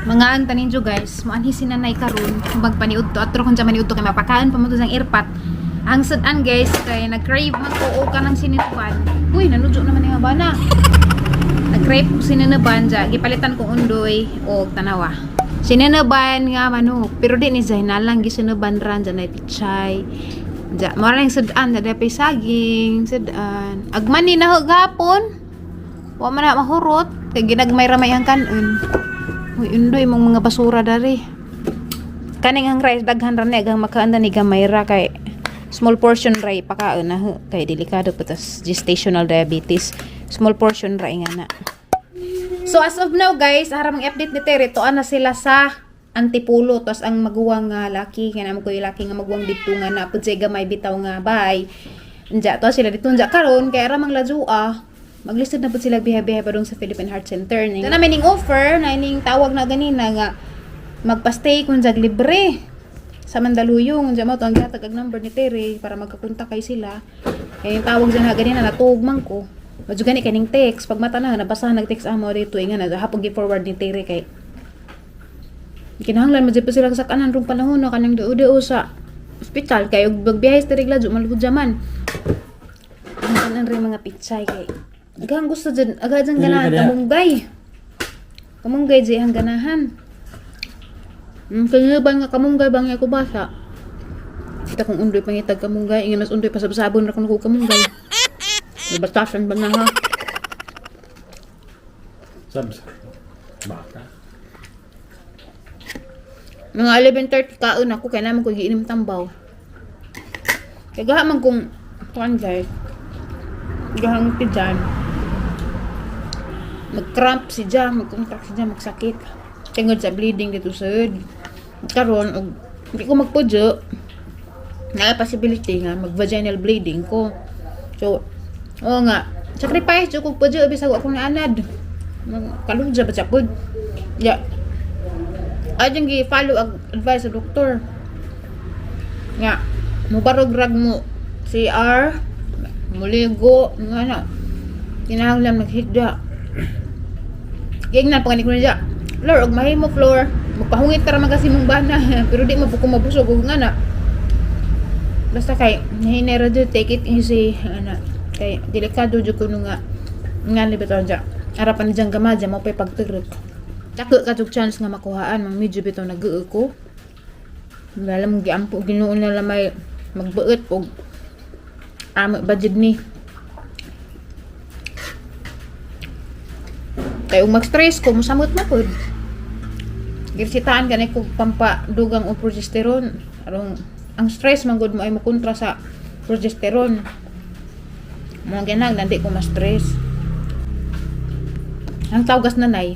Mga ang taninjo guys, moanhi si nanay karon magpaniud to atro kung maniud to kay mapakaon pa mo to sang irpat. Ang sudan guys kay nag-crave man ko og kanang sinuban. Uy, nanudyo naman ni bana. Nag-crave ko sinuban ja, gipalitan ko undoy og tanawa. Sinuban nga manok, pero di ni Zaina lang gisinuban ran ja nay pichay. Ja, mo lang sudan ja dapay saging, sudan. Agman ni na gapon. Wa man na mahurot kay ginagmay ra may ang kanon. Uy, undoy mong mga basura dari. Kaning ang rice daghan ra ni agang makaanda ni gamay ra kay small portion ra ipakaon na ho, kay delikado pa tas gestational diabetes. Small portion ra nga na. So as of now guys, aram ang update ni Tere, tuan na sila sa Antipulo tas ang maguwang nga laki kaya naman ko yung laki nga maguwang didto nga na pud siya gamay bitaw nga bay. Anja to sila dito anja karon kay aram ang ladua. Maglisod na pud sila biha-biha padung sa Philippine Heart Center. Ning namin ning offer na ining tawag na ganina nga magpa-stay kung jag libre sa Mandaluyong. Unja mo to ang gihatag ang number ni Tere para magkakontak kay sila. Kay yung tawag dyan ha ganina natuog man ko. Medyo gani kaning text pag mata na nabasahan nag-text amo dito inga na hapon gi-forward ni Tere kay kinahanglan mo jud pa sila sa kanan rong panahon na kanang duo-duo sa ospital kay og magbiyahe sa Tere Gladyo malugod jaman. Ang kanan rin mga pichay kay agang gusto dyan, aga dyan Dili ganahan ka diha. Kamunggay. Kamunggay dyan ang ganahan. Kanya ba nga kamunggay ba nga ako basa? Kita kung undoy pangitag kamunggay, ingan mas undoy pasabsabon ra kung naku kamunggay. Nabatasan ba na ha? Sabs. Baka. Mga 11:30 kaon ako kaya naman ko giinom tambaw. Kaya gaha man kung kuan guys. Gahang ti dyan. Mag-cramp si Ja, mag-contract si Ja, magsakit. Tungod sa bleeding dito sa head. Karon og hindi ko magpudyo. Naa possibility nga mag-vaginal bleeding ko. So, oo nga, sacrifice jud kog pudyo bisag wa akong naanad. Kaludya ba siya pud. Ya. Ay, gi-follow ang advice sa doktor. Nga, mubarog rag mo CR, muligo, nga na. Kinahanglan maghigda. Gignan pa ko niya. Flor, og mahimo Flor. Magpahungit ka ra man kasi mong bana, pero di mo po ko mabusog og nga na. Basta kay hinera jud, take it easy ana. Kay delikado jud kuno nga nga ni bitaw dya. Arapan ni diyang gamadya mo pay pagtirik. Dako ka jud chance nga makuhaan mang medyo bitaw nag ko. Wala mong giampo Ginoo na lamay magbuot og amo ba jud ni. Kay ug mag-stress ko mosamot na pod. Girsitaan gani ko pampadugang og progesterone. Arong ang stress man gud mo ay mokontra sa progesterone. Mo ginang nandi ko ma-stress. Ang tawgas nanay.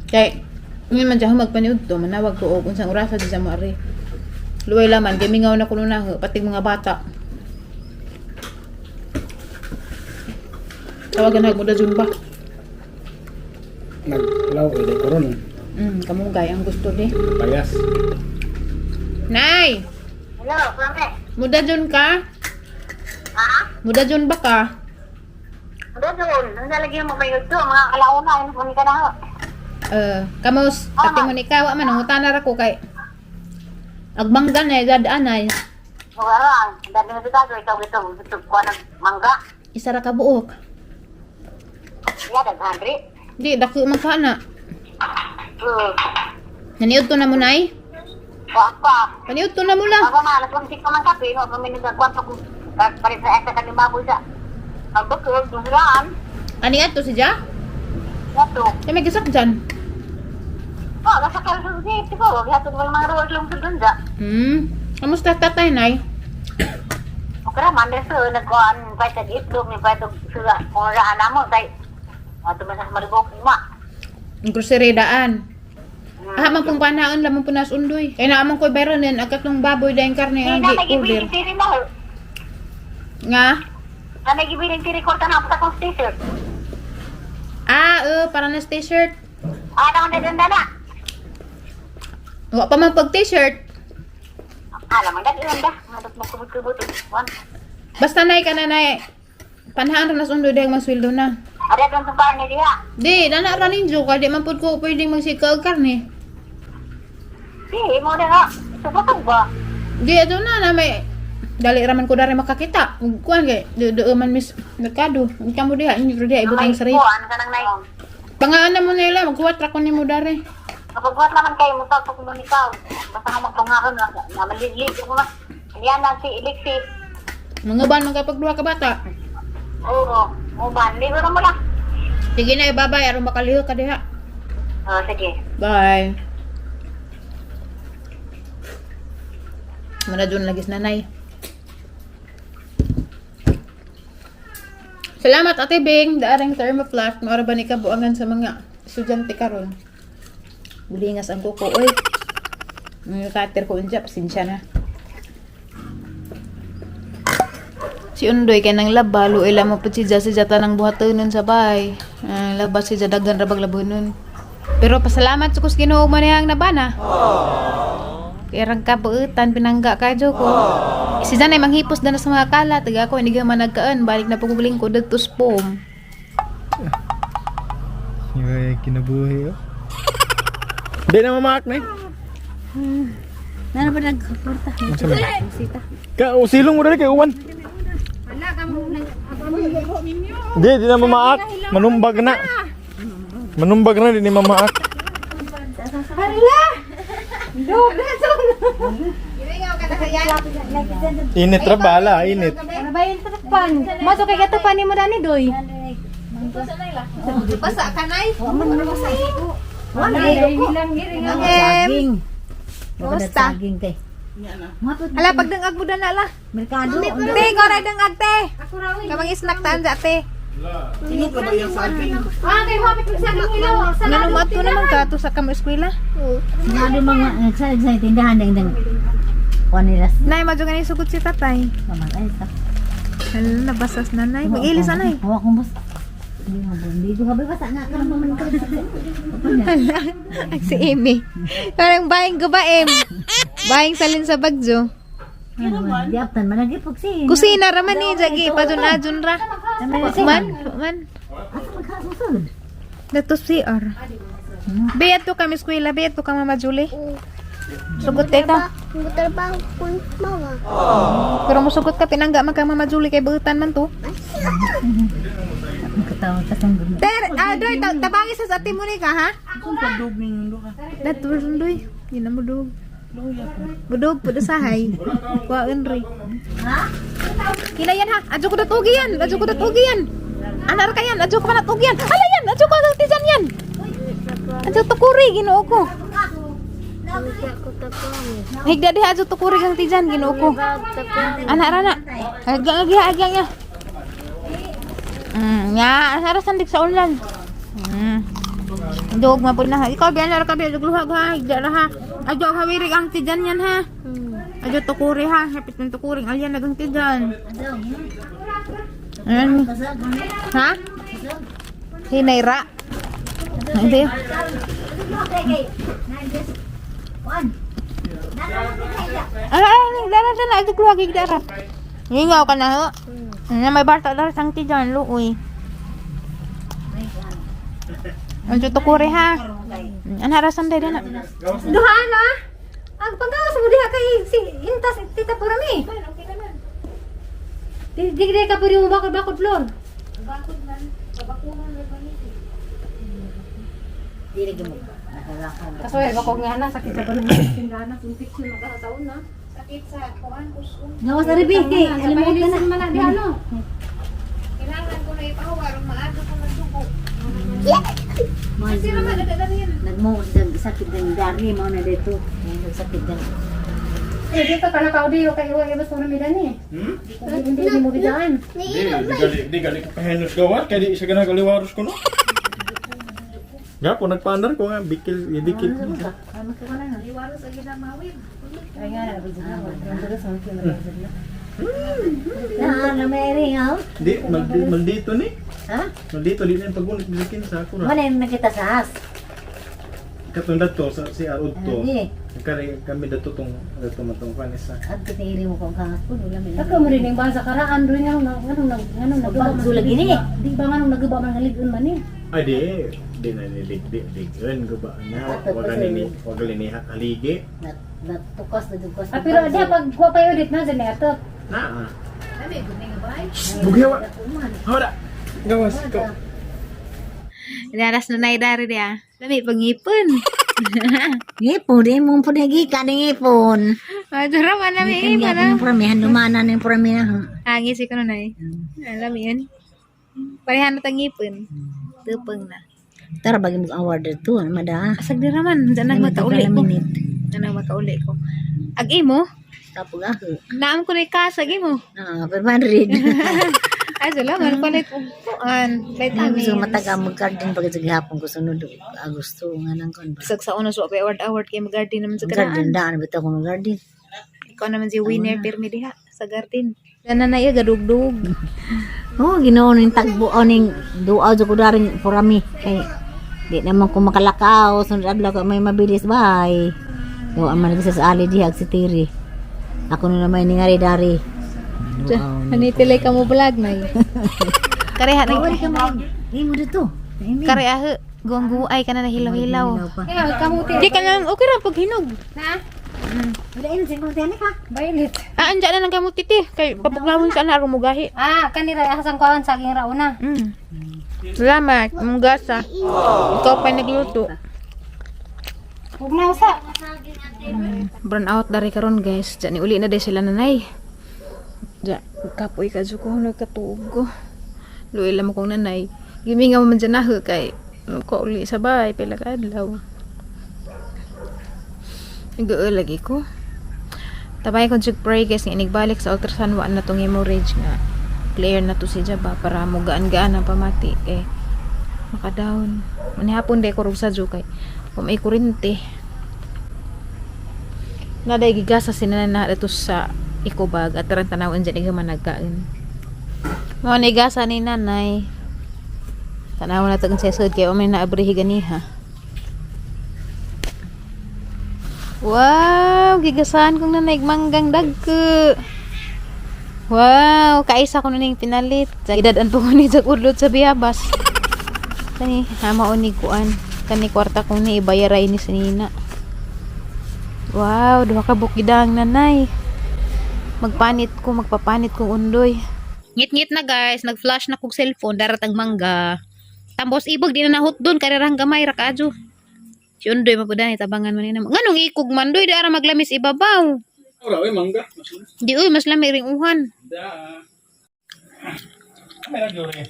Kay ngayon man dyan magpaniud to, manawag ko og unsang orasa di sa mo ari. Luway laman, gimingaw na kuno na ho, pati mga bata. Tawagan na mo da ba? Naglaw eh, di koron. Kamunggay ang gusto di. Payas. Nay, Hello, Kwame. muda dyan ka? Ha? Muda dyan ba ka? Ano doon? Ano nalagyan mo ba yun to? Mga kalauna, ano kung ka na ho? Eh, kamos, pati mo ni ka, wa man, nangutana ra ko kay agbangga na, dadaan ay. Mga ang dami na bitago, ikaw ito, gusto ko ng mangga. Isa ra ka buok. Ya, daghan ri. Di, dako man ka na. Naniud to na mo, nay? Wa pa. Paniud to na mo lang. Ako ma, alas 11 pa man kape, no, kami nagkuhan pa kung palit sa esa kami maboy sa pagbukod, masulaan. Ani ato si Ja? Yato. Kaya may gisak dyan. Oh, nasa kalusog si Tipo, gihatod mo yung mga ruwag lang sa dun sa. Kamusta tatay, nay? Okay ra man so nagkuhan pa sa itlog ni pa suga kung raan na mo kay ato man sa maribok ma. Ang grocery daan. Ah, man pong panaon lamang po nas undoy. Kaya naamang ko bayron din agkat nung baboy dahil karne ang Hindi na gi-order. nagibiling tiri na. Nga? Na nagibiling tiri ko tanang sa akong t-shirt. Ah, para na sa t-shirt. Ah, na na na na. Wa pa man pag t-shirt. Ah, lamang dag ilan da. Ngadot mo kubot-kubot. Wan. Basta nay ka na nay. Panhaan ra nas Undoy dahil masweldo na. Ada doon sa karne diha. Di, dana ra ninyo kay di man pud ko pwedeng magsika og karne. Di, mo na nga. Subotog ba? Di ato na na may dali ra man ko dari makakita. Ug kuan kay di di man miss merkado. Unsa mo diha inyo diha ibutang sa ref. Kuan ka nang nay. Pangaan na mo nila magkuwat ra ko nimo dari. Kapagbuhat naman kayo, mo sa pagkomunikaw. Basta nga magpangakon na, na maliligo ko mas. Yan na si Elixir. Mga ban man kapag duha ka bata. Oo, uban. Ligo na mo lang. Sige na, bye-bye aron makalihok ka diha. Oo, sige. Bye. Muna dun lagi sa nanay. Salamat Ate Bing, daarang thermoflash. Maura ba ni ka buangan sa mga estudyante karon? Bulingas ang kuko, oy. Mga cutter ko unja, pasensya na. Si Undoy kay nang laba, luoy lamang pud si Ja, si Ja tanang buhatonon sa bahay. Ang laba si Ja daghan ra bag labonon. Pero pasalamat sa kus Ginoo man niyang nabana. Kaya rang kabuutan, pinangga ka ko. Si Jan ay manghipos na sa mga kala, taga ako, hindi ka man nagkaan, balik na puguling ko, dagtos pom. Yung kinabuhi oh. Di na mamaak na eh. Nana ba nagkaporta? Unsa man? Ka o silong mo dali kay uwan. Di, di na mamaak. Manumbag na. Manumbag na di ni mamaak. Init ra bala, init. Ano ba yung tatakpan? Mato kay katapan ni mo dani doy. Basa ka, Nay. Saging. Kumusta? Saging kay. Hala, pagdangag mo na la. Merkado. Te, ikaw ra dangag, te. Kamang snack taan sa te. Ah, kay hapit mo saging ilaw. Nanumat ko naman ka to sa kamo eskwela. Ngano mga nagsalig sa tindahan ding ding. Kuan nila. Nay, madyo ka na sugot si tatay. Mamatay sa. Hala, nabasas na, Nay. Mag-ilis na, Nay. Hawa kong bas. Hindi ko habay basa na kanang maman ka. Hala, ang si Amy. Parang bayang gabaem. Bayang salin sa bagyo. Di aptan man lagi pag si. Kusina raman ni Jagi, padun-adun ra. Man, man. Asa magkasusod? Dato CR. Bayad to kami eskwela, bayad to ka Mama Julie. Sugot kay ka. Trabaho ko mama. Pero musugot ka pinangga man ka Mama Julie kay buutan man to. Katawa ka sang gud. Ter, ah, doy, tabangi sa ate mo ni ka ha? Dato doy. Yun na mo dog. Budog pud usahay. Kuwaon ri. Kina yan ha. Adyo ko datugi yan. Adyo ko datugi yan. Anar ka yan. Adyo ko pa natugi yan. Hala yan. Adyo ko ang tijan yan. Adyo tukuri Ginoo ko. Higda diha adyo tukuri kang tijan Ginoo ko. Ana ra na. Agang agi agang ya. Ya, ana ra sandik sa unlan. Dog mapud na ha. Ikaw biyan ra ka biyan luhag ha. Higda ra ha. Adyo hawirig ang tijan yan ha. Adyo tukuri ha. Hapit ng tukuring. Alyan nagang tijan. Ayan. Ha? Hinayra. Hindi. Ala, ala, dara, dara, adyo luhag higda ra. Ingaw ka na ho. Ano, may bata dara sang tijan, luoy. Adyo tukuri ha. Ano harasan dahil na? Duha na. Ang pagkawas mo diha kay si intas tita purami. Di di di ka puri mo bakod bakod flor. Kasoy, bako nga na, sakit sa ganun. Tindahan na, suntik siya magkakasaon na. Sakit sa kuan, kusong. Gawas na ribi kay alam mo ka na. Man na, di ano. Kailangan ko na ipahawa, aron maaga ko magsubo. Kasi naman, nadadala yan. Nagmo sakit ng dari mo na dito. Sakit ng Eh, dito ka nakaudiyo kay iwa iba sa dani. Hmm? Hindi hindi mo bidaan. Di, di gali, di gali ka pahenos gawa kay di isa ganang kaliwaros ko no. Ga ko nagpaandar ko nga bikil, bikil. Na na may ringaw. Di maldito ni. Ha? Maldito di na yung pagunit bisakin sa ako ra. Wala yung nakita sa as. Katong dato sa si Arud to. Di. Kari kami dato tong dato man tong kan isa. Adto ni mo kong kangas po wala may. Ako mo rin yung basa karaan doon nga nung nung nung nang Bagso lagi ni. Di ba nga nung naguba man haligon man ni. Ay di, di na nilig di ligon guba na wag ni wag ni haligi. Natukas na dukas. Ah, pero diya pag wa pa ulit na dyan ato. Na. Lami gud ni nga bay. Bugyawa. Hora. Gawas ko. Daras na nay dari dia. Lami pangipon. Ngipon di mo po nagi ka ni ngipon. Madura man lami Kanya man. po prami handumanan ni prami na. Angis ko nay. Alam yun. Parehan na tangipon. Tupeng na. Tara bagi mo award dito ano mada. Asag di raman, dyan nag makauli ko. Dyan nag makauli ko. Ag imo, Tapos ako. naam ko na kasag imo. Ah, 500. Ay, salamat. Palit og kuan. Vitamins. Gusto mataga mag-garden pag sa gihapon ko sunod Agosto nga nang kon ba. Bisag sa una so award award kay mag-garden naman sa Garden kanaan. daan bitaw ko mag-garden. Ikaw naman si winner pirmi diha sa garden. Dana na iya gadugdug. Oh, Ginoo ning tagbo ning duaw jud ko daring purami kay di naman ko makalakaw sunod adlaw ka may mabilis bay. Daw ang man sa ali diha si Tiri. Ako na naman ni ngari dari. Ani tilay ka mo vlog nay. Kareha na Wala ka man. Di mo dito. Kareha guwang-guay ka na nahilaw-hilaw. Eh, kamuti. Di ka na okay ra pag hinog. Na? Wala in sing ko ka. Violet. Ah, andyan na ng kamuti ti. Kay papuglamon sa na rumugahi. Ah, kanira asang kuan saging rauna. Salamat, munggasa. Ikaw pa nagluto. Ug na usa. Burn out dari karon guys. Diyan ni uli na day sila nanay. Diyan, kapoy ka dyan ko nagkatuog ko. Luwi lang mo kong nanay. Gimingaw man dyan na kay ko uli sa bahay pila ka adlaw. Nag-uul lagi ko. Tabay ko jud pray guys nga inigbalik sa ultrasound wa na tong hemorrhage nga clear na to si Jaba para mo gaan-gaan ang pamati eh makadown. Manihapon day ko rug sa kay kung may kurente. Naday gigasa sila na dito sa ikobag at tarang tanawin dyan igaman nagkain. Mao ni gasa ni nanay. Tanawan na to kung sa sud kay umay na abrihi ganiha. Wow, gigasahan kong nanay manggang dagko. Wow, kaisa ko na ning pinalit. Sa Idad-an po ko ni sa udlot sa biyabas. Kani, hama ni kuan. Kani kwarta ko ni ibayaray ni sinina. Wow, duha ka bukidang nanay. Magpanit ko, magpapanit kong undoy. Ngit-ngit na guys, nag-flash na kog cellphone, darat ang mangga. Tambos ibog di na nahot doon, karirang gamay ra kaadyo. Si undoy mapudan tabangan man ni namo. Nganong ikog man doy, di ara maglamis ibabaw. Ora oy mangga. Di uy, mas lami ring uhan. Da. May nagyore.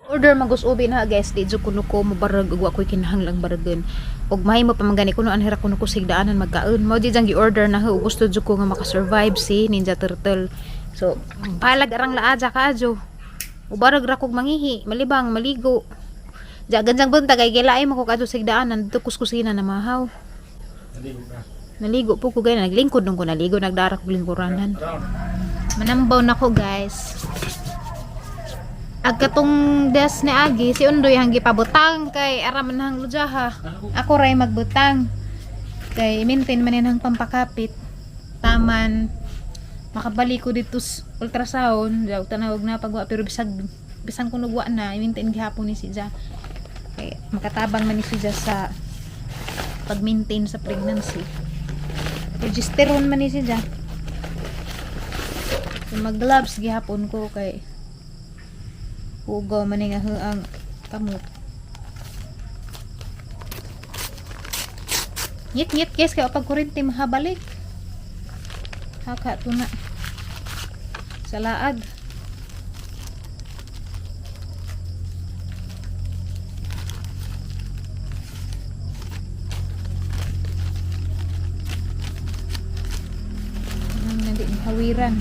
Order magus ubi na guys, di jud kuno ko mobarag ug wa koy kinahanglang baragon. Ug mahimo pa man gani kuno anhira kuno ko sigdaanan magkaon. Mao di jang gi-order na ho, gusto jud ko nga makasurvive si Ninja Turtle. So, balag arang laaja kaadyo. Ubarag ra kog mangihi, malibang, maligo. Ja ganjang buntag ay gilaay mo ko kadto sigdaanan dito kuskusina na mahaw. Naligo ka. Naligo po ko gay naglingkod nung ko naligo nagdara kog lingkuranan. Manambaw na ko guys. Agkatong des ni Agi, si Undoy ang gipabutang kay ara man hang lujaha. Ako ray magbutang. Kay maintain man ang pampakapit. Taman makabalik ko dito sa ultrasound, daw tanawag na pagwa pero bisag bisan kung nagwa na, i-maintain gihapon ni si Ja. Kay makatabang man ni si Ja sa pag-maintain sa pregnancy. Progesterone man ni si Ja. So, mag-gloves gihapon ko kay hugaw man ni nga ang kamot. Ngit-ngit guys kay pag kurente mahabalik. Haka tuna. Sa laag. Ano na di hawiran.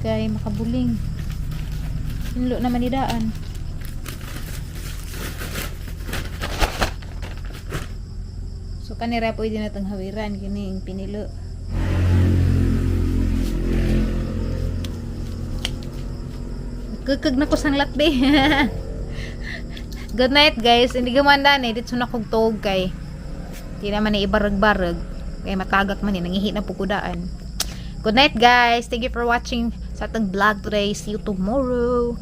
Kay makabuling. Inlo naman idaan. Kanira pwede na itong hawiran kining pinilo. Kukag na ko sang latbe. Good night, guys. Hindi gumanda ni dito na kog tuog kay di naman ni ibarag-barag kay matagak man ni nangihi na pukudaan. Good night, guys. Thank you for watching sa atong vlog today. See you tomorrow.